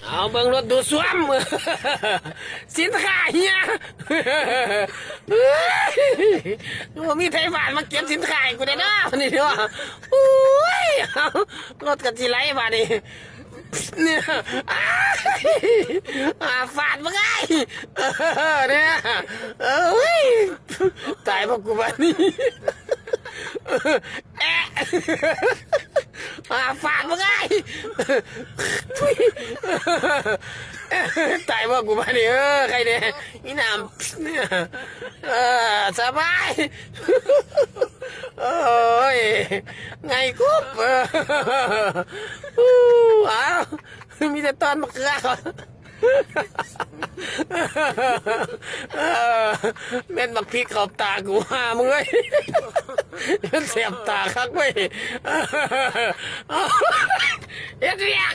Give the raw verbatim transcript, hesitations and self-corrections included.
เอาเบิ่งรถดูดซ่วม สินค้าเหีย บ่มีไทบ้านมาเก็บสินค้าให้กูได้เด้อนี่เด้อ โอ้ย รถก็สิไหลบาดนี้ เนี่ย อ่า ฟาดบักอ้าย เนี่ย เอ้ย ตายบ่กูบาดนี้ แอะ อ่า ฟาดบักอ้าย ทุย ตายบ่กูบาดนี้ เออ ใครเนี่ย อีหนาม เนี่ย เออ สบาย โอ้ย ไงกุ๊บ เออ อู้ อ้าว มีแต่ตอนบักเขือ เออ แม่นบักพริกเข้าตากู หามึงเอ้ย มันแสบตาคักเว้ย เฮ็ดเวียก